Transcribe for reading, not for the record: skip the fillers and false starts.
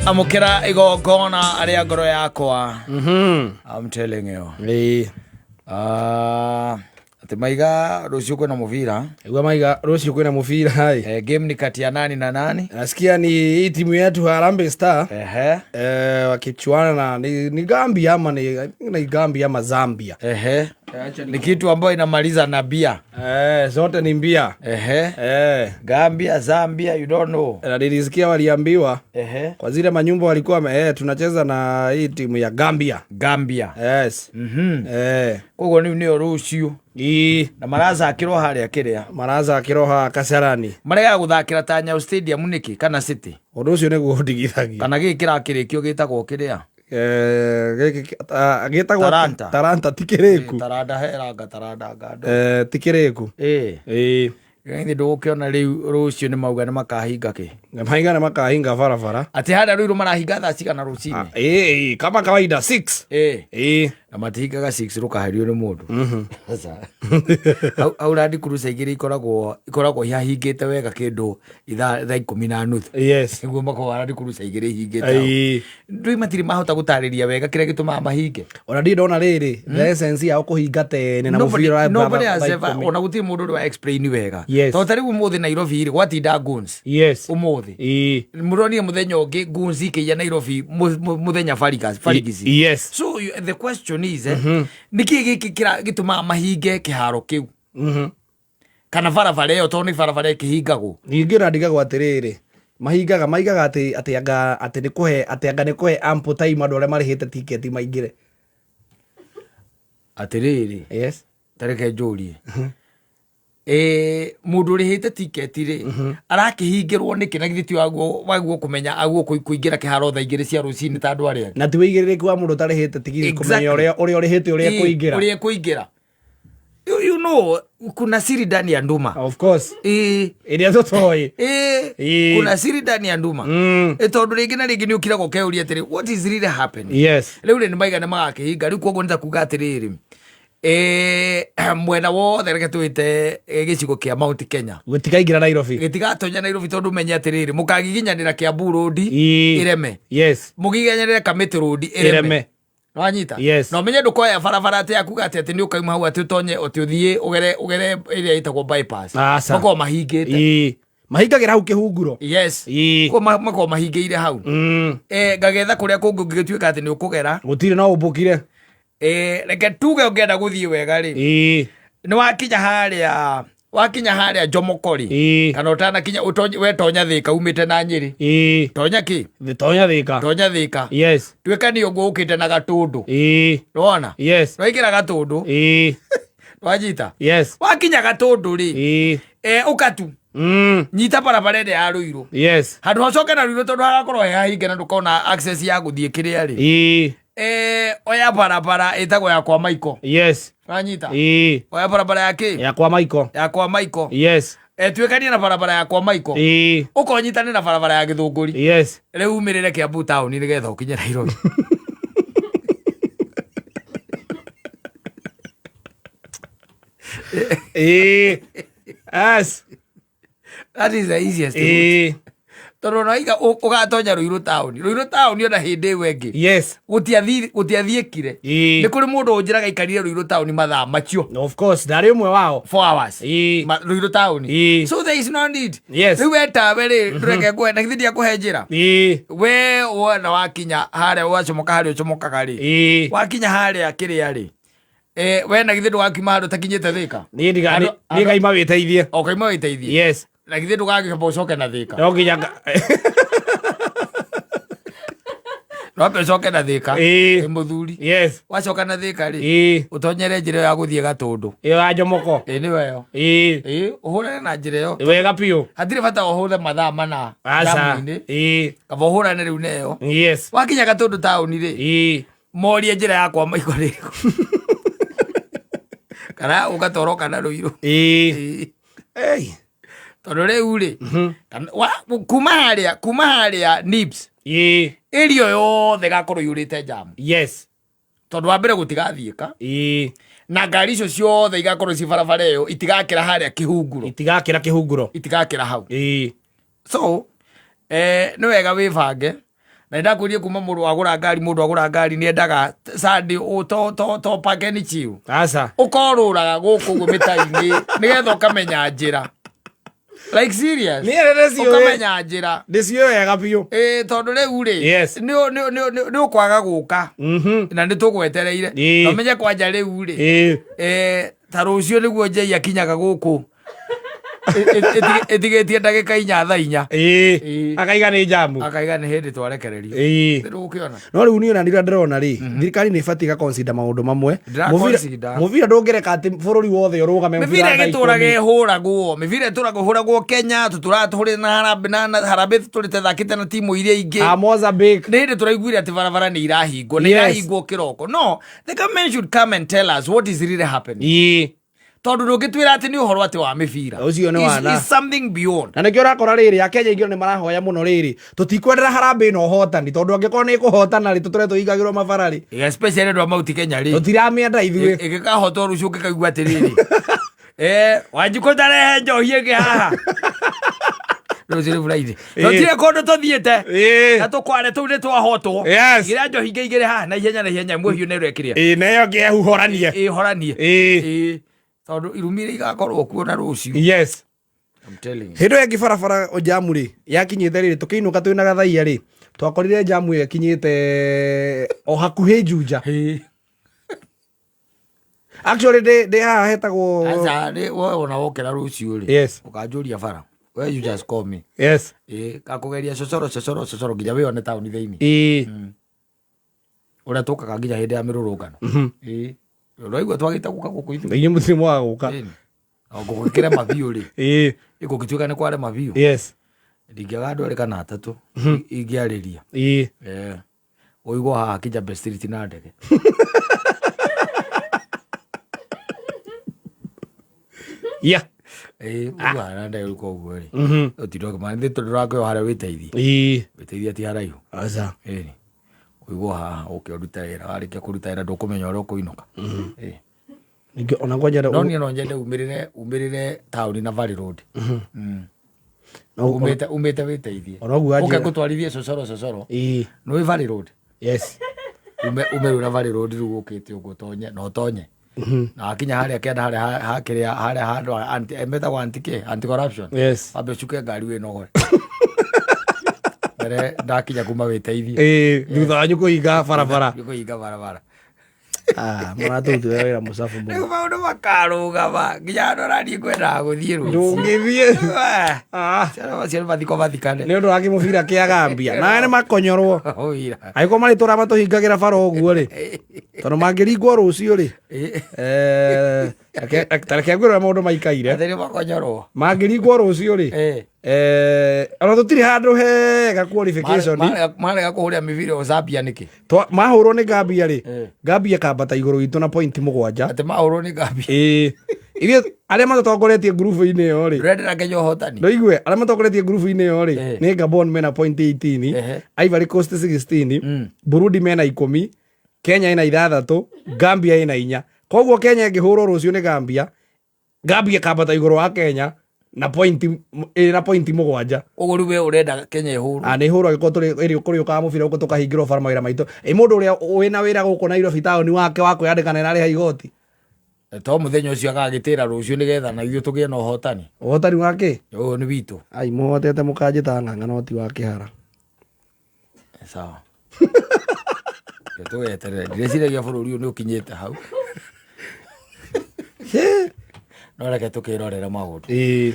Amũkĩra igongona rĩa ngoro yakwa. I'm telling you. Ĩĩ. Ah, atĩ maiga rũciũ kwĩna mũbira. Igua maiga rũciũ kwĩna mũbira ĩ. Eh, game ni kati ya nani na nani? Nasikia ni hii timu yetu Harambee Star Ehe. wakichuana na ni Gambia ama ni, I think ni Gambia ama Zambia. Ehe. Ni kitu ambayo inamaliza na bia. Zote ni mbia. Ehe. Gambia, Zambia, you don't know. Na nilisikia waliambiwa Ehe. kwa zile manyumba walikuwa tunacheza na hii timu ya Gambia. Gambia. Yes. Koguo rĩu nĩyo rũciũ. Ii Na marathakĩrwo harĩa kĩrĩa. marathakĩrwo Kasarani. Maregaga gũthakĩra ta Nyayo Stadium nĩkĩ kana City? Ũndũ ũcio nĩguo ũndigithagia. Kana gĩkĩ kĩrakĩrĩkio gĩtagwo kĩrĩa? Gĩkĩ gĩtagwo Taranta. Taranta ti kĩrĩku. Taranda heranga taranda ngando. Ti kĩrĩku. Ĩĩ. Ĩĩ. Githĩ ndũgũkĩona rĩu rũciũ nĩ mauga nĩ makahinga kĩ? Maiga nĩ makahinga barabara. Atĩ harĩa Ruiru marahinga thaa cigana rũcinĩ? Ĩĩ, kama kawaida 6. Ĩĩ. Ĩĩ. Na matihingaga 6 rũkaherio nĩ mũndũ. Aca. Hau Land Cruiser igĩrĩ ikoragwo ihahingĩte wega kĩndũ ithaa thaa ikũmi na nuthu. Yes. Nĩguo makoragwo Land Cruiser igĩrĩ ihingĩte hau. Ĩĩ. Ndũĩ matirĩ mahota gũtarĩria wega kĩrĩa gĩtũmaga mahinge. Ona ndirĩ ndona rĩrĩ, the essence yao kũhinga tene na Nobody- mũbira wa nobody has thaa ever- ikũmi. ona gũtirĩ mũndũ ũrĩ wa explain wega. Yes. Tondũ ta rĩu ũmũthĩ Nairobi rĩ gwatinda goons. Yes. Ũmũthĩ. Ĩĩ. Mũronire mũthenya ũngĩ goons ikĩiya Nairobi mũthenya Farigisi. Yes. So the question is, nĩkĩ gĩkĩ gĩtũmaga mahinge kĩharo kĩu? Kana barabara ĩyo tondũ nĩ barabara ĩkĩhingagwo. Ningĩ ona ndigagwo atĩrĩrĩ, mahingaga maigaga atĩ atĩ anga atĩ nĩ kũhe atĩ anga nĩ kũhe ample time andũ arĩa marĩhĩte tiketi maingĩre. Atĩrĩrĩ. Yes. Ta reke njũrie. Mũndũ ũrĩhĩte tiketi rĩ, arakĩhingĩrwo nĩkĩ na githĩ ti waguo kũmenya aguo kũingĩra kĩharo thaa igĩrĩ cia rũcinĩ ta andũ arĩa angĩ? Na ti wĩigĩrĩrĩki wa mũndũ ũtarĩhĩte tigiti kũmenya Exactly. ũrĩa ũrĩhĩte ũrĩa ekũingĩra. Ũrĩa ekũingĩra. You know, kuna siri ndani ya nduma. Of course. Ĩrĩa tũtoĩ. Kuna siri ndani ya nduma. Tondũ rĩngĩ na rĩngĩ nĩ ũkiraga ũkeyũria atĩrĩ, what is really happening? Yes. Rĩu rĩ nĩ maiga nĩ magakĩhinga. Rĩu koguo nĩ ta kuga atĩrĩrĩ, mwena wothe reke twĩte gĩcigo kĩa Mount Kenya. Gĩtikaingĩra Nairobi. Gĩtigatonya Nairobi tondũ ũmenye atĩrĩrĩ, mũkagiginyanĩra Kiambu Road ĩreme. Yes. Mũgiginyanĩre Kamĩtĩ Road ĩreme. Ĩreme. Wanyita? Yes. Na ũmenye ndũkoya barabara atĩ yakuga atĩ atĩ nĩ ũkauma hau atĩ ũtonye atĩ ũthiĩ ũgere ĩrĩa ĩtagwo bypass. Aca. Makoragwo mahingĩte. Mahingagĩra hau kĩhunguro. Yes. Koguo makoragwo mahingĩire hau. Ngagetha kũrĩa kũngĩ ũngĩgĩtuĩka atĩ nĩ ũkũgera. Gũtirĩ no ũmbũkire. Reke tuge ũngĩenda gũthiĩ wega rĩ. Nĩ wakinya harĩa, wakinya harĩa Jomoko rĩ. Kana ũtanakinya, wetonya Thĩka umĩte na Nyĩrĩ. Tonya kĩ? Tonya Thĩka. Tonya Thĩka. Yes. Tuĩka nĩ ũguo ũkĩte na Gatũndũ. Nĩwona? Yes. Waingĩra Gatũndũ. Wanyita? Yes. Wakinya Gatũndũ rĩ. Ũkatu. Nyita barabara ĩrĩa ya Ruiru. Yes. Handũ hacoke na Ruiru tondũ hagakorwo he hahinge na ndũkona access ya gũthiĩ kĩrĩa rĩ. Oya barabara ĩtagwo ya kwa Maiko. Yes. Wanyita? Oya barabara ya kĩ? Ya kwa Maiko. Ya kwa Maiko. Yes. Tuĩkanie na barabara ya kwa Maiko. Ũkonyitane na barabara ya Gĩthũngũri. Yes. Rĩu umĩrĩre Kiambu town nĩgetha ũkinye Nairobi. Yes. That is the easiest route. Tondũ ona waiga ũgatonya Ruiru town. Ruiru town ona hĩndĩ ĩyo ĩngĩ. Yes. Gũtiathiĩkire. Nĩ kũrĩ mũndũ ũnjĩraga aikarire Ruiru town mathaa macio. Of course, ndarĩ ũmwe wao. 4 hours. Ruiru town. So there is no need. Yes. Rĩu we tawe rĩ, ndũreke ngũhe, na githĩ ndiakũhe njĩra? We wona wakinya harĩa wacomoka harĩa ũcomokaga rĩ. Wakinya harĩa kĩrĩa rĩ. We na githĩ ndũgakiuma handũ ũtakinyĩte Thĩka? Niĩ ngaima wĩteithie. O kaima wĩteithie? Yes. Na githĩ ndũgagĩcoka ũcoke na Thĩka? No nginya Nwambe ũcoke na Thĩka. Wĩ mũthuri. Yes. Wacoka na Thĩka rĩ, ũtonyere njĩra ĩyo ya gũthiĩ Gatũndũ. Ĩyo ya Jomoko. Ĩĩ nĩyo ĩyo. Ũhũrane na njĩra ĩyo. Wega biũ. Hatirĩ bata ũhũre mathaa mana Aca. njamu-inĩ. Kaba ũhũrane rĩu na ĩyo. Yes. Wakinya Gatũndũ taũni rĩ, morie njĩra ya kwa Maiko rĩ. Kana ũgatoro kana Ruiru. Ei. Tondũ rĩu rĩ, kana kuma harĩa, kuma harĩa Nibs. Area yothe ĩgakorwo ĩiyũrĩte jam. Yes. Tondũ wa mbere gũtigathiĩka. Na ngari icio ciothe igakorwo ci barabara ĩyo itigakĩra harĩa kĩhunguro. Itigakĩra kĩhunguro. Itigakĩra hau. So, nĩ wega wĩbange. Na nĩndakwĩrire kuma mũndũ wagũra ngari, mũndũ agũra ngari nĩendaga Sunday to to to pakeni chiu. Aca. Ũkorũraga gũkũ ũguo mĩta-inĩ nĩgetha ũkamenya njĩra. Like serious. Niĩ ndĩciũĩ. Ũkamenya njĩra. Ndĩciũĩ wega biũ. Ĩĩ tondũ rĩu rĩ Yes. nĩ ũkwaga gũka na nĩ tũgwetereire. Na ũmenye kwanja rĩu rĩ ta rũciũ nĩguo Njei akinyaga gũkũ ĩtigĩtie ndagĩka 4 thaa 4. Ĩĩ. Akaiga nĩ njamu. Akaiga nĩ hĩndĩ twarekererio. Ĩĩ. Ndũgũkĩona. No rĩu niĩ ona ndirĩa ndĩrona rĩ, thirikari nĩ ĩbatiĩ ĩgaconsider maũndũ mamwe. Ndĩra Mũbira consider. mũbira ndũngĩreka atĩ bũrũri wothe ũrũgame Mĩbira thaa ĩgĩtũraga ikũmi. ĩhũragwo, mĩbira ĩtũraga ĩhũragwo Kenya, tũtũraga tũhũrĩte na harambee na harambee tũtũrĩte thakĩte na timu iria ingĩ. Ah, Mozambique. Nĩ hĩndĩ tũraiguire atĩ barabara nĩ irahingwo, nĩ irahingwo kĩroko. No, the government should come and tell us what is really happening. Ĩĩ. Tondũ ndũngĩtwĩra atĩ nĩ ũhoro atĩ wa mĩbira. Ũcio nĩ wana. Is something beyond. Na nĩkĩo ũrakora rĩrĩ akenya aingĩ nĩ marahoya mũno rĩrĩ tũtikwendera harambee ĩno ũhotani tondũ angĩkorwo nĩ ĩkũhotana rĩ tũtũre tũhingagĩrwo mabara rĩ. Especially andũ a Mount Kenya rĩ. Tũtiramĩenda ithuĩ. Ĩgĩkahotwo rũciũ ũngĩkaigua atĩrĩrĩ. Wanjikũ tarehe njohi ĩngĩ haha. Rũciũ nĩ Friday. Tũtirĩ kũndũ tũthiĩte. Na tũkware tũu nĩ twahotwo. Yes. Igĩra njohi ingĩ igĩrĩ haha na ihenya na ihenya ĩmwe hiũ na ĩrĩa ĩkĩrĩa. Ĩĩ na ĩyo ĩngĩ ehuhoranie. Ĩhoranie. Ĩĩ. Tondũ irumi iria igakorwo kuo na rũciũ. Yes. I'm telling you. Hĩndĩ ĩyo ĩngĩ barabara njamu rĩ yakinyĩte rĩrĩ tũkĩinũka twĩna gathaia rĩ twakorire njamu ĩyo ĩkinyĩte o hakuhĩ Juja. Actually ndĩ haha hetagwo Aca nĩ we ona wokĩra rũciũ rĩ. Yes. Ũkanjũria bara. We you just call me. Yes. Ĩĩ ngakũgeria cocoro cocoro cocoro nginya wĩone taũni thĩinĩ. Ĩĩ. Ũrĩa tũkaga nginya hĩndĩ ya mĩrũrũngano. Ĩĩ. Ũraigua twagĩte gũka gũkũ ithuĩ. Inyuĩ mũtirĩ mwaga gũka. Ĩni. O ngũgĩkĩrema biũ rĩ. Ĩĩ. Gũgĩtuĩka nĩ kwarema biũ. Yes. Ndingĩaga andũ erĩ kana atatũ ingĩarĩria. Ĩĩ. Eh. Ũigua haha Kijabe Street na ndege. Yeah. Ĩĩ, ũigua haha na ndege rĩu koguo rĩ. Ũtinde ũkĩmaka nĩ tondũ ũrakĩoya harĩa wĩteithie. Ĩĩ. Wĩteithie ti haraihu. Aca. Ĩni. Ũigua haha ũke ũrute wĩra, warĩkia kũruta wĩra ndũkũmenya ũrĩa ũkũinũka. Ĩĩ. Ningĩ ona kwanja No niĩ no nyende umĩrĩre umĩrĩre taũni na Valley Road. No- Umĩte umĩte wĩteithie. Ona ũguo Ũke anjĩra. ngũtwarithie cocoro cocoro. Ĩĩ. Nĩ Valley Road. Yes. Ume rĩu na Valley Road rĩu ũkĩte ũguo ũtonye na ũtonye. Na wakinya harĩa kĩanda harĩa hakĩrĩa harĩa handũ anti metagwo anti kĩ anti corruption. Yes. Wambe ũcuke ngari wĩnogore. Mbere ndakinya kuma wĩteithie. Ĩĩ, thutha wanyu kũhinga barabara. Kũhinga barabara. Ah, mũratũrutĩra wĩra mũcabu mũno. Rĩu maũndũ makarũgama nginya andũ araniĩ ngwendaga gũthiĩ rũciũ. Ndũngĩthiĩ. Ah, Ciana macio nĩ mathiko mathikane. nĩ ũndũ wa kĩmũbira kĩa Gambia. Nawe nĩ makonyorwo. Ũira. Angĩkorwo marĩtũra matũhingagĩra bara ũguo rĩ, tondũ mangĩringwo rũciũ rĩ, ta reke ngwĩre ũrĩa maũndũ maikaire. Atĩ nĩ makonyorwo. Mangĩringwo rũciũ rĩ, ona tũtirĩ handũ hega qualification. Marega kũhũrĩra mĩbira ĩyo Zambia nĩkĩ? Mahũrwo nĩ Gambia rĩ, Gambia kambata igũrũ witũ na point 7. Atĩ mahũrwo nĩ Gambia. Ĩĩ. Ithuĩ arĩa matũtongoretie ngurubu-inĩ ĩyo rĩ. Ndũrendera Kenya ũhotani. Ndũigue, arĩa matongoretie ngurubu-inĩ ĩyo rĩ, nĩ Gabon mena point 18, Ivory Coast 16, Burundi mena 10, Kenya ĩna 6, Gambia ĩna 4. Koguo Kenya ĩngĩhũrwo rũciũ nĩ Gambia, Gambia ĩkambata igũrũ wa Kenya na point ĩna point 7. Ũguo rĩu we ũrenda Kenya ĩhũrwo. Ah, nĩ ĩhũrwo angĩkorwo tũrĩ ĩrĩ kũrĩũkaga mũbira gũkũ tũkahingĩrwo bara mawĩra maitũ. Ĩ mũndũ ũrĩa wĩna wĩra gũkũ Nairobi taũni wake wa kwĩyandĩka na nĩararĩha igoti. To mũthenya ũcio agagĩtĩra rũciũ nĩgetha na ithuĩ tũgĩe na ũhotani. Ũhotani wa kĩ? Ũyũ nĩ witũ. Ai mũhotete mũkanjĩta ng'ang'a no ti wa kĩhara. Sawa. Reke tũgeterere. Ndirĩciragia bũrũri ũyũ nĩ ũkinyĩte hau. No reke tũkĩrorere maũndũ. Ĩĩ.